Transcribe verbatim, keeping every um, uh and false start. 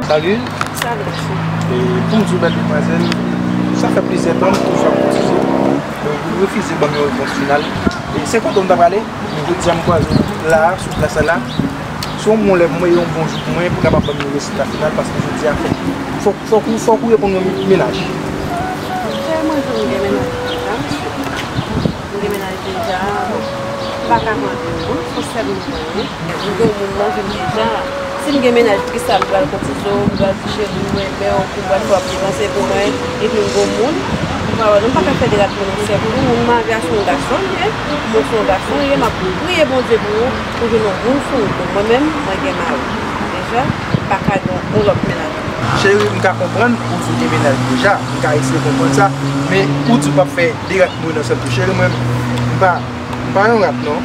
Salut. Salut. E pou m di w, bèl demwazèl, sa fè plizyè tan m toujou ap koutize w. Ou refize ban m yon repons final. E se kote w m ta prale, men jodi a m kwaze w la, sou plas la la. Se yon bon lè pou mwen, e yon bon jou pou mwen, pou w kapab ban m yon rezilta final, paske jodi a fòk, fòk, fòk ou, fòk ou reponn mwen mennaj. Chè, mwen di w m gen mennaj deja, mesye. M gen mennaj deja, bon, m pa ka mande w, se yon sèl moun mwen ye. M gen yon moun mwen jwenn deja. Si m gen mennaj, poukisa m pral koutize w, m pral di cheri m renmen w, pou m pral fè w ap depanse pou mwen, epi m gen yon moun? M pa wè non, m pa ka fè de rat mwen nan sèl kou. Moun m avè a se yon gason li ye, mwen se yon gason li ye, m ap priye Bondye pou ou, pou jwenn yon moun sou wout ou. Mwen menm, mwen gen mari deja, m pa ka gen yon lòt mennaj. Cheri, m ka konprann ou di w gen mennaj deja, m ka eseye konprann sa, men ou di w p ap fè de rat mouri nan sèl kou. Cheri, mwen, m pa, m pa yon rat non.